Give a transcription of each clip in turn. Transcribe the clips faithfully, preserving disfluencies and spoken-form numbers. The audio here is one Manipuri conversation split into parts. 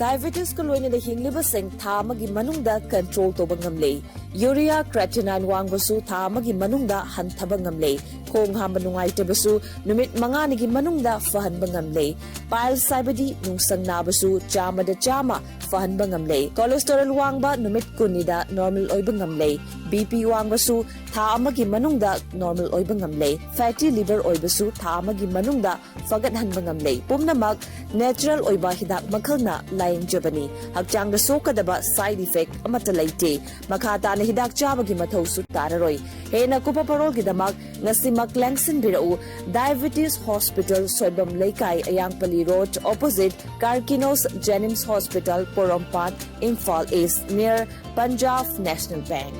Diabetesꯀ ꯂꯣꯏꯅꯅ ꯍꯤꯡꯂꯤꯕꯁꯤꯡ ꯊꯥ ꯑꯃꯒꯤ ꯃꯅꯨꯡꯗ control ꯇꯧꯕ ꯉꯝꯂꯦ꯫ Urea creatinine ꯋꯥꯡꯕꯁꯨ ꯊꯥ ꯑꯃꯒꯤ ꯃꯅꯨꯡꯗ ꯍꯟꯊꯕ ꯉꯝꯂꯦ꯫ ꯈꯣꯡ ꯍꯥꯝꯕ ꯅꯨꯡꯉꯥꯏꯇꯕꯁꯨ ꯅꯨꯃꯤꯠ ꯃꯉꯥꯅꯤꯒꯤ ꯃꯅꯨꯡꯗ ꯐꯍꯟꯕ ꯉꯝꯂꯦ꯫ Piles ꯍꯥꯏꯕꯗꯤ ꯅꯨꯡꯁꯪ ꯅꯥꯕꯁꯨ ꯆꯥꯝꯃꯗ ꯆꯥꯝꯃ ꯐꯍꯟꯕ ꯉꯝꯂꯦ꯫ Cholesterol ꯋꯥꯡꯕ ꯅꯨꯃꯤꯠ ꯀꯨꯟꯅꯤꯗ normal ꯑꯣꯏꯕ ꯉꯝꯂꯦ꯫ BP ꯋꯥꯡꯕꯁꯨ ꯊꯥ ꯑꯃꯒꯤ ꯃꯅꯨꯡꯗ normal ꯑꯣꯏꯕ ꯉꯝꯂꯦ꯫ Fatty liver ꯑꯣꯏꯕꯁꯨ ꯊꯥ ꯑꯃꯒꯤ ꯃꯅꯨꯡꯗ ꯐꯒꯠꯍꯟꯕ ꯉꯝꯂꯦ꯫ ꯄꯨꯝꯅꯃꯛ natural ꯑꯣꯏꯕ ꯍꯤꯗꯥꯛ ꯃꯈꯜꯅ ꯂꯥꯌꯦꯡꯖꯕꯅꯤ꯫ ꯍꯛꯆꯥꯡꯗ ꯁꯣꯛꯀꯗꯕ side effect ꯑꯃꯠꯇ ꯂꯩꯇꯦ꯫ ꯃꯈꯥ ꯇꯥꯅ ꯍꯤꯗꯥꯛ ꯆꯥꯕꯒꯤ ꯃꯊꯧꯁꯨ ꯇꯥꯔꯔꯣꯏ꯫ ꯍꯦꯟꯅ ꯀꯨꯞꯄ ꯄꯔꯣꯜꯒꯤꯗꯃꯛ ꯉꯁꯤꯃꯛ ꯂꯦꯡꯁꯤꯟꯕꯤꯔꯛꯎ꯫ Diabetes Hospital, ꯁꯣꯏꯕꯝ ꯂꯩꯀꯥꯏ, ꯑꯌꯥꯡꯄꯜꯂꯤ Road, opposite Carkinos Jenims Hospital, Porompat, Imphal East, near Punjab National Bank꯫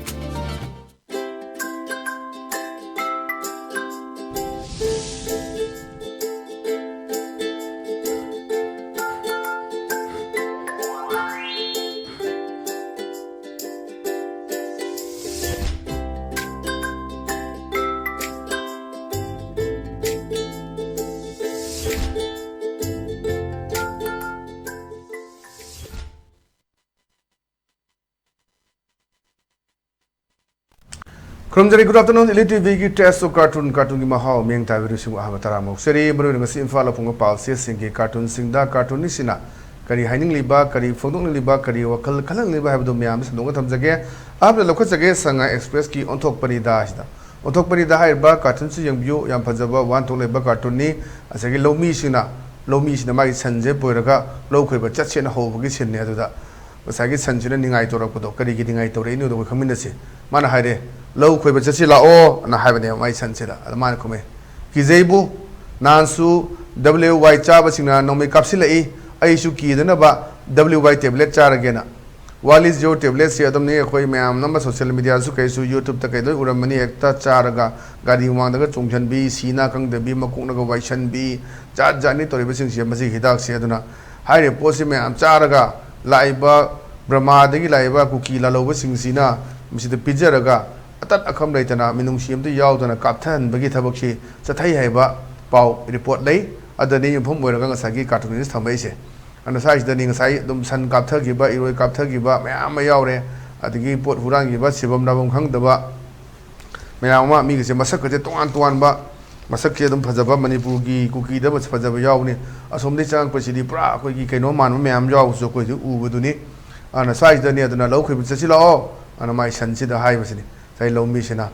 ꯈꯨꯔꯨꯝꯖꯔꯤ꯫ Good afternoon, Elite TVꯒꯤ Taste of Cartoon, cartoonꯒꯤ ꯃꯍꯥꯎ, ꯃꯤꯠꯌꯦꯡ ꯇꯥꯕꯤꯔꯤꯕꯁꯤꯡꯕꯨ ꯑꯍꯥꯟꯕ ꯇꯔꯥꯃꯨꯛ ꯁꯦꯔꯤ꯫ ꯃꯔꯨꯑꯣꯏꯅ ꯉꯁꯤ ꯏꯝꯐꯥꯜꯗ ꯐꯣꯡꯕ ꯄꯥꯎꯆꯦꯁꯤꯡꯒꯤ cartoonꯁꯤꯡꯗ cartoonistꯁꯤꯡꯅ ꯀꯔꯤ ꯍꯥꯏꯅꯤꯡꯂꯤꯕ, ꯀꯔꯤ ꯐꯣꯡꯗꯣꯛꯅꯤꯡꯂꯤꯕ, ꯀꯔꯤ ꯋꯥꯈꯜ ꯈꯜꯍꯟꯅꯤꯡꯂꯤꯕ ꯍꯥꯏꯕꯗꯨ ꯃꯌꯥꯝꯗ ꯁꯟꯗꯣꯛꯅ ꯊꯝꯖꯒꯦ꯫ ꯑꯍꯥꯟꯕꯗ ꯂꯧꯈꯠꯆꯒꯦ, ꯁꯉꯥꯏ Expressꯀꯤ ꯑꯣꯟꯊꯣꯛꯄꯅꯤꯗ ꯍꯥꯏꯁꯤꯗ꯫ ꯑꯣꯟꯊꯣꯛꯄꯅꯤꯗ ꯍꯥꯏꯔꯤꯕ cartoonꯁꯤ ꯌꯦꯡꯕꯤꯌꯨ, ꯌꯥꯝ ꯐꯖꯕ ꯋꯥꯍꯟꯊꯣꯛ ꯂꯩꯕ cartoonꯅꯤ꯫ ꯉꯁꯥꯏꯒꯤ ꯂꯧꯃꯤꯁꯤꯡꯅ, ꯂꯧꯃꯤꯁꯤꯅ ꯃꯥꯒꯤ ꯁꯟꯁꯦ ꯄꯨꯔꯒ ꯂꯧ ꯈꯣꯏꯕ ꯆꯠꯁꯦꯅ ꯍꯧꯕꯒꯤ sceneꯅꯤ꯫ ꯑꯗꯨꯗ ꯉꯁꯥꯏꯒꯤ ꯁꯟꯁꯤꯅ ꯅꯤꯡꯉꯥꯏ ꯇꯧꯔꯛꯄꯗꯣ, ꯀꯔꯤꯒꯤ ꯅꯤꯡꯉꯥꯏ ꯇꯧꯔꯛꯏꯅꯣꯗꯣ ꯑꯩꯈꯣꯏ ꯈꯪꯃꯤꯟꯅꯁꯤ꯫ ꯃꯥꯅ ꯍꯥꯏꯔꯦ, "ꯂꯧ ꯈꯣꯏꯕ ꯆꯠꯁꯤ ꯂꯥꯛꯑꯣ" ꯑꯅ ꯍꯥꯏꯕꯅꯦꯕ ꯃꯥꯏ ꯁꯟꯁꯤꯗ꯫ ꯑꯗ ꯃꯥꯅ ꯈꯨꯝꯃꯦ, "ꯀꯤꯖꯩꯕꯨ, ꯅꯍꯥꯟꯁꯨ W Y ꯆꯥꯕꯁꯤꯡꯅ ꯅꯣꯡꯃꯩ ꯀꯥꯞꯁꯤꯜꯂꯛꯏ, ꯑꯩꯁꯨ ꯀꯤꯗꯅꯕ W Y tablet ꯆꯥꯔꯒꯦꯅ"꯫ What is your tabletꯁꯦ ꯑꯗꯨꯝꯅꯤ, ꯑꯩꯈꯣꯏ ꯃꯌꯥꯝꯅ ꯑꯃ social mediaꯁꯨ ꯀꯩꯁꯨ YouTubeꯇ ꯀꯩꯗ ꯎꯔꯝꯃꯅꯤ, ꯍꯦꯛꯇ ꯆꯥꯔꯒ ꯒꯥꯔꯤ ꯃꯃꯥꯡꯗꯒ ꯆꯣꯡꯁꯤꯟꯕꯤ, ꯁꯤ ꯅꯥ ꯈꯪꯗꯕꯤ, ꯃꯀꯣꯛꯅꯒ ꯋꯥꯏꯁꯟꯕꯤ, ꯖꯥꯠ ꯖꯥꯠꯅꯤ ꯇꯧꯔꯤꯕꯁꯤꯡꯁꯦ ꯃꯁꯤꯒꯤ ꯍꯤꯗꯥꯛꯁꯦ꯫ ꯑꯗꯨꯅ ꯍꯥꯏꯔꯤꯕ ꯄꯣꯠꯁꯤ ꯃꯌꯥꯝ ꯆꯥꯔꯒ ꯂꯥꯛꯏꯕ ꯕ꯭ꯔꯍꯃꯥꯗꯒꯤ ꯂꯥꯛꯏꯕ ꯀꯨꯀꯤ ꯂꯥꯜꯍꯧꯕꯁꯤꯡꯁꯤꯅ ꯃꯁꯤꯗ ꯄꯤꯖꯔꯒ ꯑꯇꯠ ꯑꯈꯝ ꯂꯩꯇꯅ ꯃꯤꯅꯨꯡꯁꯤ ꯑꯃꯇ ꯌꯥꯎꯗꯅ ꯀꯥꯞꯊꯍꯟꯕꯒꯤ ꯊꯕꯛꯁꯤ ꯆꯠꯊꯩ ꯍꯥꯏꯕ ꯄꯥꯎ report ꯂꯩ꯫ ꯑꯗꯨꯅꯤ ꯌꯨꯝꯐꯝ ꯑꯣꯏꯔꯒ ꯉꯁꯥꯏꯒꯤ cartoonist ꯊꯝꯃꯛꯏꯁꯦ꯫ ꯑꯗꯨꯅ ꯁ꯭ꯋꯥꯏꯁꯤꯗꯅꯤ ꯉꯁꯥꯏ ꯑꯗꯨꯝ ꯁꯟ ꯀꯥꯞꯊꯈꯤꯕ, ꯏꯔꯣꯏ ꯀꯥꯞꯊꯈꯤꯕ ꯃꯌꯥꯝ ꯑꯃ ꯌꯥꯎꯔꯦ꯫ ꯑꯗꯒꯤ ꯄꯣꯠ ꯍꯨꯔꯥꯟꯈꯤꯕ, ꯁꯤꯐꯝ ꯅꯥꯐꯝ ꯈꯪꯗꯕ ꯃꯌꯥꯝ ꯑꯃ, ꯃꯤꯒꯁꯦ ꯃꯁꯛꯀꯁꯦ ꯇꯣꯉꯥꯟ ꯇꯣꯉꯥꯟꯕ, ꯃꯁꯛꯁꯦ ꯑꯗꯨꯝ ꯐꯖꯕ, ꯃꯅꯤꯄꯨꯔꯒꯤ ꯀꯨꯀꯤꯗ ꯐꯖꯕ ꯌꯥꯎꯕꯅꯤ꯫ ꯑꯁꯣꯝꯗꯒꯤ ꯆꯪꯉꯛꯄꯁꯤꯗꯤ ꯄꯨꯔꯥ ꯑꯩꯈꯣꯏꯒꯤ ꯀꯩꯅꯣ ꯃꯥꯟꯕ ꯃꯌꯥꯝ ꯌꯥꯎꯕꯁꯨ ꯑꯩꯈꯣꯏꯁꯨ ꯎꯕꯗꯨꯅꯤ꯫ ꯑꯗꯨꯅ ꯁ꯭ꯋꯥꯏꯁꯤꯗꯅꯤ, ꯑꯗꯨꯅ ꯂꯧ ꯈꯣꯏꯕ ꯆꯠꯁꯤ ꯂꯥꯛꯑꯣ, ꯑꯗꯨꯅ ꯃꯥꯏ ꯁꯟꯁꯤꯗ ꯍꯥꯏꯕꯁꯤꯅꯤ ꯉꯁꯥꯏ ꯂꯧꯃꯤꯁꯤꯅ꯫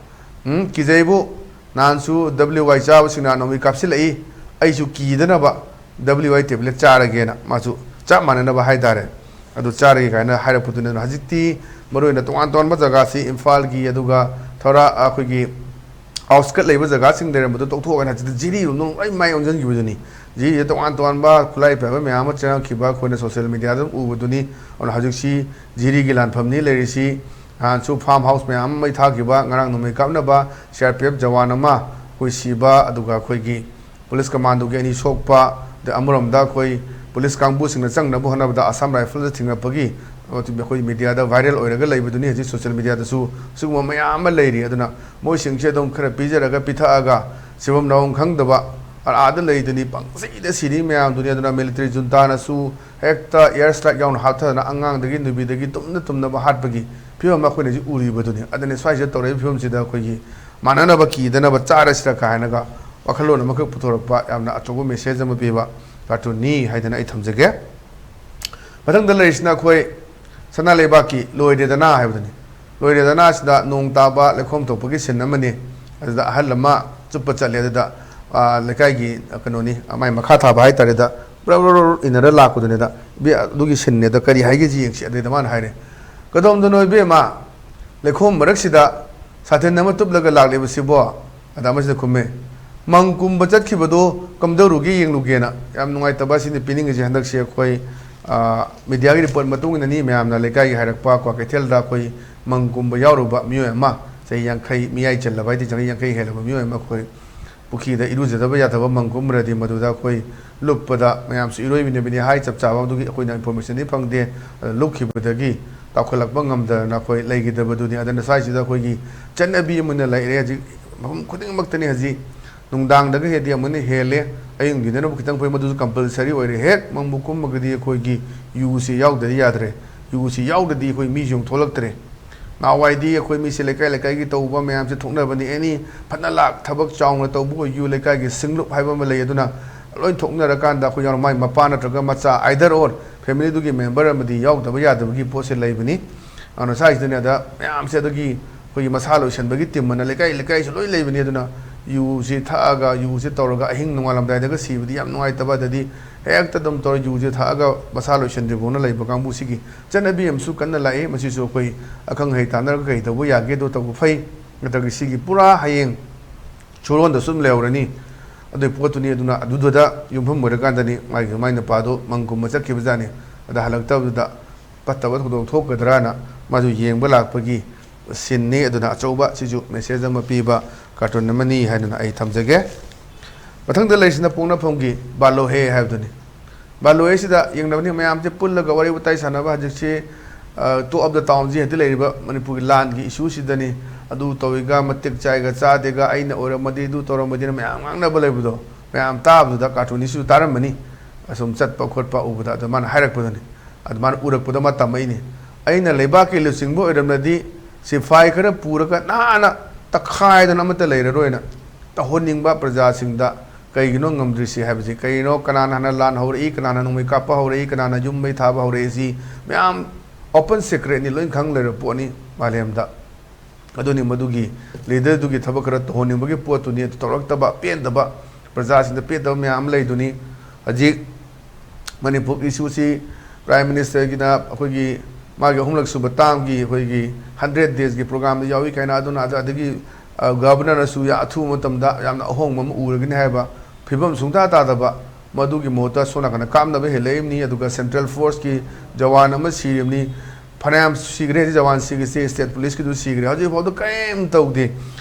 "ꯎꯝ, ꯀꯤꯖꯩꯕꯨ, ꯅꯍꯥꯟꯁꯨ W Y ꯆꯥꯕꯁꯤꯡꯅ ꯅꯣꯡꯃꯩ ꯀꯥꯞꯁꯤꯜꯂꯛꯏ, ꯑꯩꯁꯨ ꯀꯤꯗꯅꯕ W Y tablet ꯆꯥꯔꯒꯦꯅ" ꯃꯥꯁꯨ ꯆꯞ ꯃꯥꯟꯅꯅꯕ ꯍꯥꯏꯇꯥꯔꯦ꯫ ꯑꯗꯨ ꯆꯥꯔꯒꯦ ꯀꯥꯏꯅ ꯍꯥꯏꯔꯛꯄꯗꯨꯅ ꯍꯧꯖꯤꯛꯇꯤ ꯃꯔꯨꯑꯣꯏꯅ ꯇꯣꯉꯥꯟ ꯇꯣꯉꯥꯟꯕ ꯖꯒꯥꯁꯤ, ꯏꯝꯐꯥꯜꯒꯤ, ꯑꯗꯨꯒ ꯊꯧꯔꯥ-, ꯑꯩꯈꯣꯏꯒꯤ outskirt ꯂꯩꯕ ꯖꯒꯥꯁꯤꯡ ꯂꯩꯔꯝꯕꯗꯣ ꯇꯣꯛꯊꯣꯛꯑꯒ ꯍꯧꯖꯤꯛꯇꯤ ꯖꯤꯔꯤꯔꯣꯝꯗ ꯂꯣꯏ ꯃꯥꯏ ꯑꯣꯟꯁꯤꯟꯈꯤꯕꯗꯨꯅꯤ꯫ ꯖꯤꯔꯤꯗ ꯇꯣꯉꯥꯟ ꯇꯣꯉꯥꯟꯕ ꯈꯨꯠꯂꯥꯏ ꯄꯥꯏꯕ ꯃꯌꯥꯝ ꯑꯃ ꯆꯪꯉꯛꯈꯤꯕ ꯑꯩꯈꯣꯏꯅ social media ꯗ ꯑꯗꯨꯝ ꯎꯕꯗꯨꯅꯤ꯫ ꯑꯗꯨꯅ ꯍꯧꯖꯤꯛꯁꯤ ꯖꯤꯔꯤꯒꯤ ꯂꯥꯟꯐꯝꯅꯤ ꯂꯩꯔꯤꯁꯤ꯫ ꯅꯍꯥꯟꯁꯨ farm house ꯃꯌꯥꯝ ꯑꯃ ꯃꯩ ꯊꯥꯈꯤꯕ, ꯉꯔꯥꯡ ꯅꯣꯡꯃꯩ ꯀꯥꯞꯅꯕ C R P F Jawan ꯑꯃ ꯑꯩꯈꯣꯏ ꯁꯤꯕ, ꯑꯗꯨꯒ ꯑꯩꯈꯣꯏꯒꯤ police commando ꯒꯤ ꯑꯅꯤ ꯁꯣꯛꯄ, ꯑꯗꯩ ꯑꯃꯔꯣꯝꯗ ꯑꯩꯈꯣꯏ police ꯀꯥꯡꯕꯨꯁꯤꯡꯅ ꯆꯪꯅꯕ ꯍꯣꯠꯅꯕꯗ Assam Rifles ꯅ ꯊꯤꯡꯉꯛꯄꯒꯤ ꯑꯩꯈꯣꯏ media ꯗ viral ꯑꯣꯏꯔꯒ ꯂꯩꯕꯗꯨꯅꯤ꯫ ꯍꯧꯖꯤꯛ social media ꯗꯁꯨ ꯁꯤꯒꯨꯝꯕ ꯃꯌꯥꯝ ꯑꯃ ꯂꯩꯔꯤ꯫ ꯑꯗꯨꯅ ꯃꯣꯏꯁꯤꯡꯁꯦ ꯑꯗꯨꯝ ꯈꯔ ꯄꯤꯖꯔꯒ ꯄꯤꯊꯛꯑꯒ ꯁꯤꯐꯝ ꯅꯥꯐꯝ ꯈꯪꯗꯕ ꯑꯥꯗ ꯂꯩꯗꯨꯅꯤ, ꯄꯪꯁꯤꯗ ꯁꯤꯔꯤ ꯃꯌꯥꯝꯗꯨꯅꯤ꯫ ꯑꯗꯨꯅ military junta ꯅꯁꯨ ꯍꯦꯛꯇ air strike ꯌꯥꯎꯅ ꯍꯥꯞꯊꯗꯅ ꯑꯉꯥꯡꯗꯒꯤ ꯅꯨꯄꯤꯗꯒꯤ ꯇꯨꯝꯅ ꯇꯨꯝꯅꯕ ꯍꯥꯠꯄꯒꯤ ꯐꯤꯕꯝ ꯑꯃ ꯑꯩꯈꯣꯏꯅ ꯍꯧꯖꯤꯛ ꯎꯔꯤꯕꯗꯨꯅꯤ꯫ ꯑꯗꯨꯅ ꯁ꯭ꯋꯥꯏꯁꯤꯗ ꯇꯧꯔꯛꯏꯕ ꯐꯤꯕꯝꯁꯤꯗ ꯑꯩꯈꯣꯏꯒꯤ ꯃꯥꯟꯅꯅꯕ ꯀꯤꯗꯅꯕ ꯆꯥꯔꯁꯤꯔ ꯀꯥꯏꯅꯒ ꯋꯥꯈꯜꯂꯣꯟ ꯑꯃꯈꯛ ꯄꯨꯊꯣꯔꯛꯄ ꯌꯥꯝꯅ ꯑꯆꯧꯕ message ꯑꯃ ꯄꯤꯕ cartoon ꯅꯤ ꯍꯥꯏꯗꯅ ꯑꯩ ꯊꯝꯖꯒꯦ꯫ ꯃꯊꯪꯗ ꯂꯩꯔꯤꯁꯤꯅ ꯑꯩꯈꯣꯏ ꯁꯅꯥ ꯂꯩꯕꯥꯛꯀꯤ ꯂꯣꯏꯔꯦꯗꯅ ꯍꯥꯏꯕꯗꯨꯅꯤ꯫ ꯂꯣꯏꯔꯦꯗꯅ ꯁꯤꯗ ꯅꯣꯡ ꯇꯥꯕ, ꯂꯩꯈꯣꯝ ꯊꯣꯛꯄꯒꯤ scene ꯑꯃꯅꯤ꯫ ꯑꯗꯨꯗ ꯑꯍꯜ ꯑꯃ ꯆꯨꯞꯄ ꯆꯠꯂꯦ꯫ ꯑꯗꯨꯗ, ꯑꯥ, ꯂꯩꯀꯥꯏꯒꯤ, ꯑ, ꯀꯩꯅꯣꯅꯤ, ꯃꯥꯏ ꯃꯈꯥ ꯊꯥꯕ ꯍꯥꯏꯇꯥꯔꯦꯗ, ꯕ꯭ꯔ ꯕ꯭ꯔ ꯕ꯭ꯔ ꯏꯟꯅꯔ ꯂꯥꯛꯄꯗꯨꯅꯦꯗ꯫ "ꯏꯕꯦ-, ꯑꯗꯨꯒꯤ scene ꯅꯦꯗ, ꯀꯔꯤ ꯍꯥꯏꯒꯦꯁꯤ ꯌꯦꯡꯁꯤ"꯫ ꯑꯗꯩꯗ ꯃꯥꯅ ꯍꯥꯏꯔꯦ, "ꯀꯗꯣꯝꯗꯅꯣ ꯏꯕꯦꯝꯃ, ꯂꯩꯈꯣꯝ ꯃꯔꯛꯁꯤꯗ ꯁꯥꯇꯤꯟ ꯑꯃ ꯇꯨꯞꯂꯒ ꯂꯥꯛꯂꯤꯕꯁꯤꯕꯣ?" ꯑꯗ ꯑꯃꯁꯤꯅ ꯈꯨꯝꯃꯦ, "ꯃꯪ ꯀꯨꯝꯕ ꯆꯠꯈꯤꯕꯗꯣ ꯀꯝꯗꯧꯔꯨꯒꯦ ꯌꯦꯡꯂꯨꯒꯦꯅ"꯫ ꯌꯥꯝ ꯅꯨꯡꯉꯥꯏꯇꯕ ꯑꯁꯤꯅꯤ ꯄꯤꯅꯤꯡꯉꯤꯁꯦ꯫ ꯍꯟꯗꯛꯁꯦ ꯑꯩꯈꯣꯏ, ꯑ, media ꯒꯤ report ꯃꯇꯨꯡ ꯏꯟꯅꯅꯤ, ꯃꯌꯥꯝꯅ ꯂꯩꯀꯥꯏꯒꯤ ꯍꯥꯏꯔꯛꯄ, ꯀ꯭ꯋꯥꯀꯩꯊꯦꯜꯗ ꯑꯩꯈꯣꯏ ꯃꯪ ꯀꯨꯝꯕ ꯌꯥꯎꯔꯨꯕ ꯃꯤꯑꯣꯏ ꯑꯃ, ꯆꯍꯤ ꯌꯥꯡꯈꯩ ꯃꯤꯌꯥꯏ ꯆꯜꯂꯕ ꯍꯥꯏꯗꯤ ꯆꯍꯤ ꯌꯥꯡꯈꯩ ꯍꯦꯜꯂꯕ ꯃꯤꯑꯣꯏ ꯑꯃ ꯑꯩꯈꯣꯏ ꯄꯨꯈ꯭ꯔꯤꯗ ꯏꯔꯨꯖꯗꯕ ꯌꯥꯗꯕ ꯃꯪ ꯀꯨꯝꯈ꯭ꯔꯗꯤ ꯃꯗꯨꯗ ꯑꯩꯈꯣꯏ ꯂꯨꯞꯄꯗ ꯃꯌꯥꯝꯁꯨ ꯏꯔꯣꯏꯃꯤꯟꯅꯕꯅꯤ ꯍꯥꯏ, ꯆꯞ ꯆꯥꯕ ꯑꯗꯨꯒꯤ ꯑꯩꯈꯣꯏꯅ information ꯗꯤ ꯐꯪꯗꯦ꯫ ꯑꯗꯨ ꯂꯨꯞꯈꯤꯕꯗꯒꯤ ꯇꯥꯎꯈꯠꯂꯛꯄ ꯉꯝꯗꯗꯅ ꯑꯩꯈꯣꯏ ꯂꯩꯈꯤꯗꯕꯗꯨꯅꯤ꯫ ꯑꯗꯨꯅ ꯁ꯭ꯋꯥꯏꯁꯤꯗ ꯑꯩꯈꯣꯏꯒꯤ ꯆꯠꯅꯕꯤ ꯑꯃ ꯑꯣꯏꯅ ꯂꯩꯔꯦ꯫ ꯍꯧꯖꯤꯛ ꯃꯐꯝ ꯈꯨꯗꯤꯡꯃꯛꯇꯅꯤ ꯍꯧꯖꯤꯛ ꯅꯨꯡꯗꯥꯡꯗꯒ ꯍꯦꯟꯅꯗꯤ ꯑꯃꯨꯛ ꯍꯦꯟꯅ ꯍꯦꯜꯂꯦ꯫ ꯑꯌꯨꯛ ꯅꯨꯡꯊꯤꯟꯗꯅꯕꯨ ꯈꯤꯇꯪ ꯐꯩ, ꯃꯗꯨꯁꯨ ꯀꯝꯄꯜꯁꯔꯤ ꯑꯣꯏꯔꯦ꯫ ꯍꯦꯛ ꯃꯝꯕ ꯀꯨꯝꯃꯒꯗꯤ ꯑꯩꯈꯣꯏꯒꯤ ꯌꯨꯁꯤ ꯌꯥꯎꯗꯗꯤ ꯌꯥꯗ꯭ꯔꯦ꯫ ꯌꯨꯁꯤ ꯌꯥꯎꯗ꯭ꯔꯗꯤ ꯑꯩꯈꯣꯏ ꯃꯤꯁꯨ ꯑꯃꯨꯛ ꯊꯣꯛꯂꯛꯇ꯭ꯔꯦ꯫ ꯅꯍꯥꯟꯋꯥꯏꯗꯤ ꯑꯩꯈꯣꯏ ꯃꯤꯁꯦ ꯂꯩꯀꯥꯏ ꯂꯩꯀꯥꯏꯒꯤ ꯇꯧꯕ ꯃꯌꯥꯝꯁꯦ ꯊꯣꯛꯅꯕꯅꯤ꯫ ꯑꯦꯅꯤ ꯐꯅ ꯂꯥꯛ ꯊꯕꯛ ꯆꯥꯎꯅ ꯇꯧꯕ ꯑꯣꯏꯌꯨ, ꯂꯩꯀꯥꯏꯒꯤ ꯁꯤꯡꯂꯨꯞ ꯍꯥꯏꯕ ꯑꯃ ꯂꯩ, ꯑꯗꯨꯅ ꯂꯣꯏ ꯊꯣꯛꯅꯔꯀꯥꯟꯗ ꯑꯩꯈꯣꯏ ꯌꯥꯎꯅ ꯃꯥꯏ ꯃꯄꯥ ꯅꯠꯇ꯭ꯔꯒ ꯃꯆꯥ, either or, ꯐꯦꯃꯤꯂꯤꯗꯨꯒꯤ ꯃꯦꯝꯕꯔ ꯑꯃꯗꯤ ꯌꯥꯎꯗꯕ ꯌꯥꯗꯕꯒꯤ ꯄꯣꯠꯁꯦ ꯂꯩꯕꯅꯤ꯫ ꯑꯗꯨꯅ ꯁ꯭ꯋꯥꯏꯁꯤꯗꯅꯦ ꯑꯗ ꯃꯌꯥꯝꯁꯦ ꯑꯗꯨꯒꯤ ꯑꯩꯈꯣꯏꯒꯤ ꯃꯁꯥ ꯂꯣꯏꯁꯟꯕꯒꯤ ꯇꯤꯝ ꯑꯅ ꯂꯩꯀꯥꯏ ꯂꯩꯀꯥꯏꯁꯨ ꯂꯣꯏ ꯂꯩꯕꯅꯤ꯫ ꯑꯗꯨꯅ ꯌꯨꯁꯤ ꯊꯛꯑꯒ, ꯌꯨꯁꯤ ꯇꯧꯔꯒ ꯑꯍꯤꯡ ꯅꯣꯡꯉꯥꯜꯂꯝꯗꯥꯏꯗꯒ ꯁꯤꯕꯗꯤ ꯌꯥꯝ ꯅꯨꯡꯉꯥꯏꯇꯕ꯫ ꯑꯗꯗꯤ ꯍꯦꯛꯇ ꯑꯗꯨꯝ ꯇꯧꯔ ꯌꯨꯁꯤ ꯊꯛꯑꯒ ꯃꯁꯥ ꯂꯣꯏꯁꯟꯗ꯭ꯔꯤꯐꯥꯎꯅ ꯂꯩꯕ ꯀꯥꯡꯕꯨꯁꯤꯒꯤ ꯆꯠꯅꯕꯤ ꯑꯃꯁꯨ ꯀꯟꯅ ꯂꯥꯛꯏ꯫ ꯃꯁꯤꯁꯨ ꯑꯩꯈꯣꯏ ꯑꯈꯪ ꯑꯍꯩ ꯇꯥꯟꯅꯔꯒ ꯀꯩ ꯇꯧꯕ ꯌꯥꯒꯦꯗꯣ ꯇꯧꯕ ꯐꯩ꯫ ꯅꯠꯇ꯭ꯔꯒ ꯁꯤꯒꯤ ꯄꯨꯔꯥ ꯍꯌꯦꯡ ꯁꯨꯔꯣꯟꯗ ꯁꯨꯝ ꯂꯩꯍꯧꯔꯅꯤ꯫ ꯑꯗꯨꯒꯤ ꯄꯣꯠꯇꯨꯅꯤ꯫ ꯑꯗꯨꯅ ꯑꯗꯨꯗꯨꯗ ꯌꯨꯝꯐꯝ ꯑꯣꯏꯔꯀꯥꯟꯗꯅꯤ ꯃꯥꯒꯤ ꯃꯥꯏ ꯅꯨꯄꯥꯗꯣ ꯃꯪ ꯀꯨꯝꯕ ꯆꯠꯈꯤꯕꯖꯥꯠꯅꯤ꯫ ꯑꯗ ꯍꯜꯂꯛꯇꯕꯗꯨꯗ ꯐꯠꯇꯕ ꯊꯧꯗꯣꯛ ꯊꯣꯛꯀꯗ꯭ꯔꯥꯅ ꯃꯥꯁꯨ ꯌꯦꯡꯕ ꯂꯥꯛꯄꯒꯤ ꯁꯤꯟꯅꯤ꯫ ꯑꯗꯨꯅ ꯑꯆꯧꯕ ꯁꯤꯁꯨ ꯃꯦꯁꯦꯖ ꯑꯃ ꯄꯤꯕ ꯀꯥꯔꯇꯨꯟ ꯑꯃꯅꯤ ꯍꯥꯏꯗꯨꯅ ꯑꯩ ꯊꯝꯖꯒꯦ꯫ ꯃꯊꯪꯗ ꯂꯩꯔꯤꯁꯤꯅ ꯄꯣꯛꯅꯐꯝꯒꯤ ꯕꯥꯂꯣꯍꯦ ꯍꯥꯏꯕꯗꯨꯅꯤ꯫ ꯕꯥꯂꯣꯍꯦꯁꯤꯗ ꯌꯦꯡꯅꯕꯅꯤ ꯃꯌꯥꯝꯁꯦ ꯄꯨꯜꯂꯒ ꯋꯥꯔꯤ ꯋꯥꯇꯥꯏ ꯁꯥꯟꯅꯕ꯫ ꯍꯧꯖꯤꯛꯁꯤ, ꯑ, Top of the Townꯁꯤ ꯍꯧꯖꯤꯛ ꯂꯩꯔꯤꯕ ꯃꯅꯤꯄꯨꯔꯒꯤ ꯂꯥꯟꯒꯤ ꯏꯁꯨꯁꯤꯗꯅꯤ꯫ ꯑꯗꯨ ꯇꯧꯏꯒ, ꯃꯇꯤꯛ ꯆꯥꯏꯒ ꯆꯥꯗꯦꯒ, ꯑꯩꯅ ꯑꯣꯏꯔꯝꯃꯗꯤ, ꯑꯗꯨ ꯇꯧꯔꯝꯃꯗꯤꯅ ꯃꯌꯥꯝ ꯉꯥꯡꯅꯕ ꯂꯩꯕꯗꯣ, ꯃꯌꯥꯝ ꯇꯥꯕꯗꯨꯗ ꯀꯥꯔꯇꯨꯟꯁꯤꯁꯨ ꯇꯥꯔꯝꯃꯅꯤ꯫ ꯑꯁꯨꯝ ꯆꯠꯄ ꯈꯣꯠꯄ ꯎꯕꯗ ꯑꯗꯨ ꯃꯥꯅ ꯍꯥꯏꯔꯛꯄꯗꯨꯅꯤ꯫ ꯑꯗꯨ ꯃꯥꯅ ꯎꯔꯛꯄꯗ ꯃꯥ ꯇꯝꯃꯛꯏꯅꯤ꯫ ꯑꯩꯅ ꯂꯩꯕꯥꯛꯀꯤ ꯂꯨꯆꯤꯡꯕ ꯑꯣꯏꯔꯝꯂꯗꯤ ꯁꯤꯐꯥꯏ ꯈꯔ ꯄꯨꯔꯒ ꯅꯥꯟꯅ ꯇꯛꯈꯥꯏꯗꯅ ꯑꯃꯠꯇ ꯂꯩꯔꯔꯣꯏꯅ ꯇꯧꯍꯟꯅꯤꯡꯕ ꯄ꯭ꯔꯖꯥꯁꯤꯡꯗ꯫ ꯀꯩꯒꯤꯅꯣ ꯉꯝꯗ꯭ꯔꯤꯁꯤ ꯍꯥꯏꯕꯁꯤ ꯀꯩꯅꯣ, ꯀꯅꯥꯅ ꯍꯥꯟꯅ ꯂꯥꯟ ꯍꯧꯔꯛꯏ, ꯀꯅꯥꯅ ꯅꯣꯡꯃꯩ ꯀꯥꯞꯄ ꯍꯧꯔꯛꯏ, ꯀꯅꯥꯅ ꯌꯨꯝ ꯃꯩ ꯊꯥꯕ ꯍꯧꯔꯛꯏꯁꯤ ꯃꯌꯥꯝ open secretꯅꯤ, ꯂꯣꯏ ꯈꯪ ꯂꯩꯔꯕ ꯄꯣꯠꯅꯤ ꯃꯥꯂꯦꯝꯗ꯫ ꯑꯗꯨꯅꯤ ꯃꯗꯨꯒꯤ ꯂꯤꯗꯔꯗꯨꯒꯤ ꯊꯕꯛ ꯈꯔ ꯇꯧꯍꯟꯅꯤꯡꯕꯒꯤ ꯄꯣꯠꯇꯨꯅꯤ꯫ ꯑꯗꯨ ꯇꯧꯔꯛꯇꯕ, ꯄꯦꯟꯗꯕ, ꯄ꯭ꯔꯖꯥꯁꯤꯡꯗ ꯄꯦꯟꯗꯕ ꯃꯌꯥꯝ ꯑꯃ ꯂꯩꯗꯨꯅꯤ꯫ ꯍꯧꯖꯤꯛ ꯃꯅꯤꯄꯨꯔ ꯏꯁꯨꯁꯤ ꯄ꯭ꯔꯥꯏꯝ ꯃꯤꯅꯤꯁꯇꯔꯒꯤꯅ ꯑꯩꯈꯣꯏꯒꯤ ꯃꯥꯒꯤ ꯑꯍꯨꯝꯂꯛ ꯁꯨꯕ ꯇꯥꯝꯒꯤ ꯑꯩꯈꯣꯏꯒꯤ hundred daysꯒꯤ programꯗ ꯌꯥꯎꯏ ꯀꯥꯏꯅ, ꯑꯗꯨꯅ ꯑꯗ-, ꯑꯗꯒꯤ, ꯑ, ꯒꯚꯔꯅꯔꯅꯁꯨ ꯌꯥ-, ꯑꯊꯨꯕ ꯃꯇꯝꯗ ꯌꯥꯝꯅ ꯑꯍꯣꯡꯕ ꯑꯃ ꯎꯔꯒꯅꯤ ꯍꯥꯏꯕ ꯐꯤꯕꯝ ꯁꯨꯡꯇꯥ ꯇꯥꯗꯕ, ꯃꯗꯨꯒꯤ ꯃꯍꯨꯠꯇ ꯁꯣꯝ ꯅꯥꯀꯟꯗ ꯀꯥꯞꯅꯕ ꯍꯦꯜꯂꯛꯏꯕꯅꯤ꯫ ꯑꯗꯨꯒ central forceꯀꯤ ꯖꯋꯥꯟ ꯑꯃ ꯁꯤꯔꯤꯕꯅꯤ꯫ ꯐꯅꯌꯥꯝ ꯁꯤꯈ꯭ꯔꯦ ꯍꯧꯖꯤꯛ ꯖꯋꯥꯟ ꯁꯤꯈꯤꯁꯦ, state policeꯀꯤꯗꯨ ꯁꯤꯈ꯭ꯔꯦ, ꯍꯧꯖꯤꯛ ꯐꯥꯎꯗ ꯀꯔꯤꯝ ꯇꯧꯗꯦ꯫